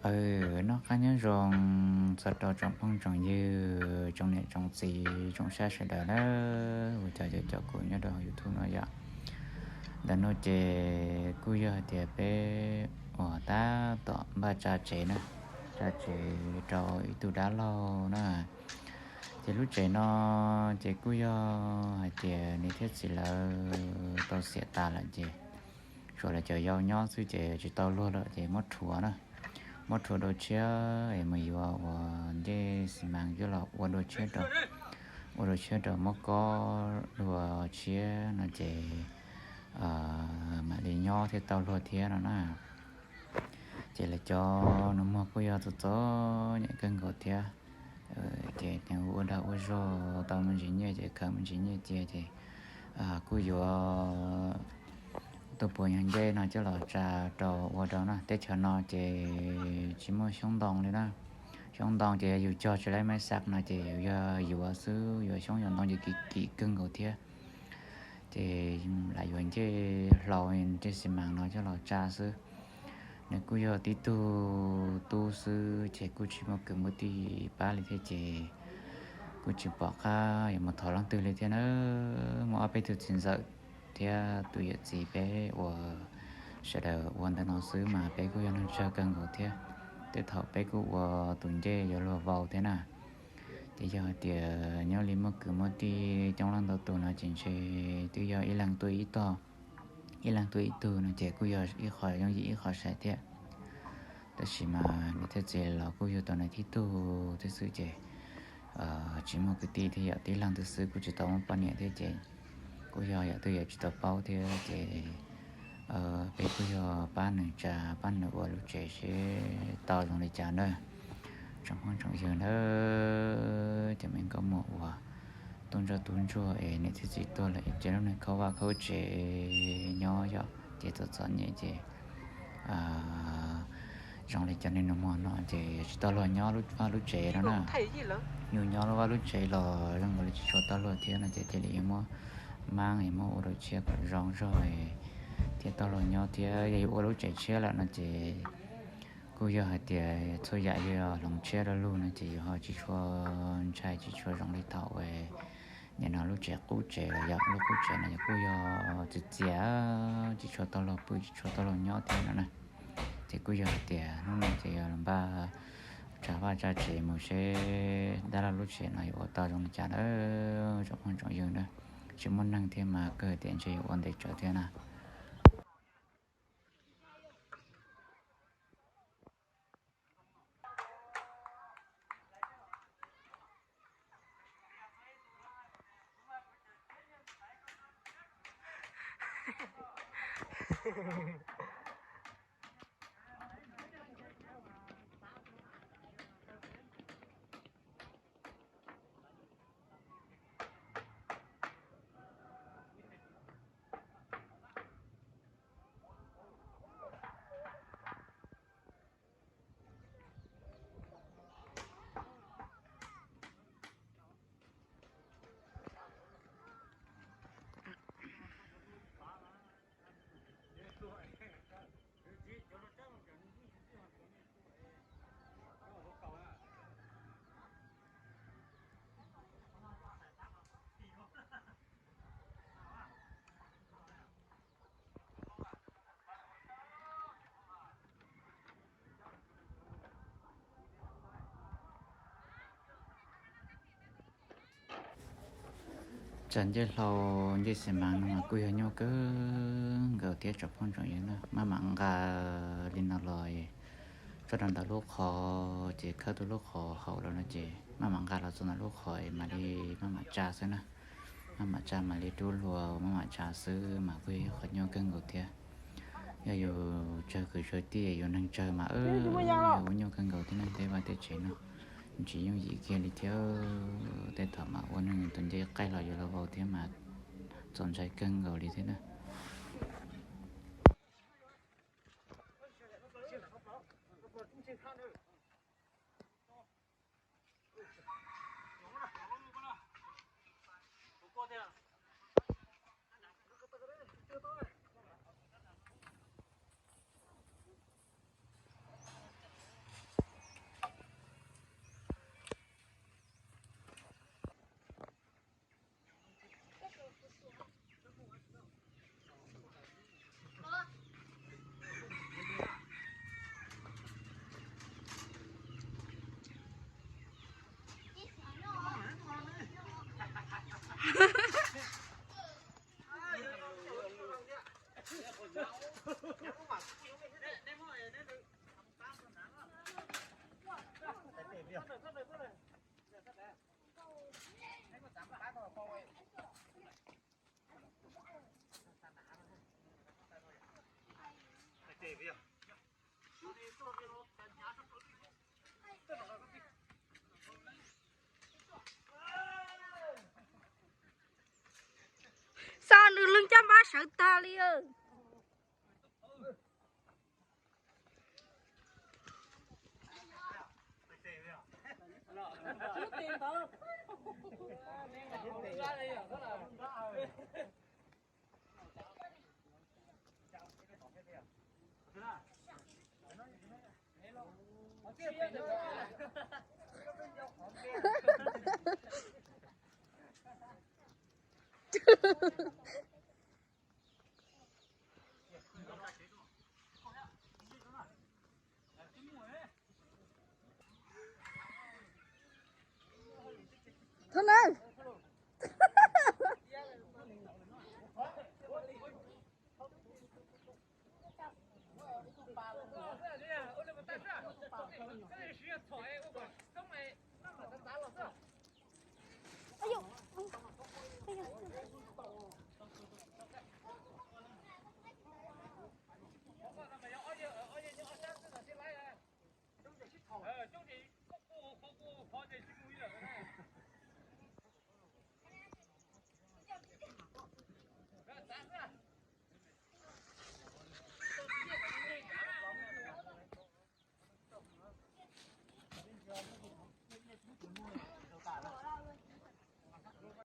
Aw, noj qab nyob zoo txog rau tsoom phooj tsoom ywg, tsoom niam tsoom txiv, tsoom saib sawv daws na, uas cov caum kuv nyob rau YouTube no yom. Ntawm no ces kuj yog hais tias peb uas tab tom npaj tsa tsev na, tsa tsev rau ib tug dab laug na. Ces lub tsev no ces kuj yog hais tias niam thiab txiv lawv tau xiam tas lawm ces tsuas lawv cov yau nyob xwb ces tsis tau luag lawm ces muab rhuav na. Muab rhuav dua tshiab es mus yuav uas ncej xi mas coj los ua dua tshiab rau, ua dua tshiab rau muab kob dua tshiab no ces mam li nyob thiaj tau luag thiab no na. Ces lawv cov nus muag kuj yog txom txom nyem kawg nkaus thiab. Ces ua dag ua zog tau me ntsis nyiaj ces khaws me ntsis nyiaj cia ces kuj yuav tus puas nyuag ncej no coj los tsa rau ua rau na. Teb chaws no ces tsis muaj xyoob ntoo li na. Xyoob ntoo ces yog yus cog tsis laib maiv xav no ces yus yog yuav xwb, yuav xyoob yuav ntoo ces kim kim kawg nkaus thiab. Ces lam yuav ncej hlau, ncej xi mas no coj los tsa xwb. Nws kuj yog tib tug tub xwb ces kuj tsis muaj kwv muaj tij pab li thiab ces kuj tsis pom qab yuav mus thov leej twg li thiab na. Muaj ob peb tug txiv ntxawm thiab tus yawm txiv peb uas sawv daws ua ntawm no xwb mas peb kuj yog neeg tsawg kawg nkaus thiab. Tej thaum peb kuj ua tus ncej yuav luag vau thiab na. Ces yog hais tias nyob li muaj kwv muaj tij coob leej ntau tus no ces ntshe twb yog ib leeg tuaj ib tog, ib leeg tuaj ib tug no ces kuj yog ib qho yooj yim ib qho sai thiab. Tab sis mas niam thiab txiv los kuj yug tau nws tib tug thiab xwb ces tsis muaj kwv tij thiab, yog tib leeg twg xwb kuj tsis tau muaj poj niam thiab ces kuj yog yam twg yuav tsis tau paub thiab ces peb kuj yog pab nws tsa pab nws ua lub tsev seb tau zoo li cas na. Tsoom phooj tsoom ywg na, cov me nkauj muam uas tub ntsuag tub ntsuag es niam thiab txiv tuag lawm es lub neej khaub vaj khaub tsev nyob yom ces txom txom nyem ces zoo li cov niag nus muag no ces tsis tau luag nyob lub vaj lub tsev no na. Yus nyob lub vaj lub tsev los zoo nkaus li tsis tshua tau luag thiab no ces thiaj li yuav muab maab es muab ua dua tshiab kom zoo zog thiaj tau luag nyob thiab. Yog yus ua lub tsev tshiab lawm no ces kuj yog hais tias txhua yam yog hloov tshiab rau lug no ces yus ho tsis tshua ntshai tsis tshua zoo li thaum nim no lub tsev qub tsev los yog lub qub tsev no yog kuj yog txias txias tsis tshua tau luag pw tsis tshua tau luag nyob thiab no na. Ces kuj yog hais tias hnub no ces yog los npaj tsa vaj tsa tsev mus seb dab laug lub tsev no yuav ua tau zoo li cas na. Tsoom phooj tsoom ywg na, tsis muaj neeg thiab mas kawg tias ntshe yuav ua ntev tsawv thiab na. Tsav ncej hlau ncej xi mas no mas kuj yog nyuaj kawg nkaus thiab tsoom phooj tsoom ywg na. Maj mam nqa li no los txog rau ntawm lub qhov, ces khawb tau lub qhov haum los no ces maj mam nqa los txog ntawm lub qhov mam li maj mam tsa xwb na. Maj mam tsa mam li rub hlua maj mam tsa xwb mas kuj yog ib qhov nyuaj kawg nkaus thiab. Yog yus tsawg kwv tsawg tij yus neeg tsawg mas ua nyuaj kawg nkaus thiab neeg tej vaj tej tsev no. Tsis yooj yim kiag li thiab. Tej thaum mas ua neeg tus ncej qaij los yuav luag vau thiab mas txaus ntshai kawg nkaus li thiab na. Xo nws lwm caj npab sawv tag li.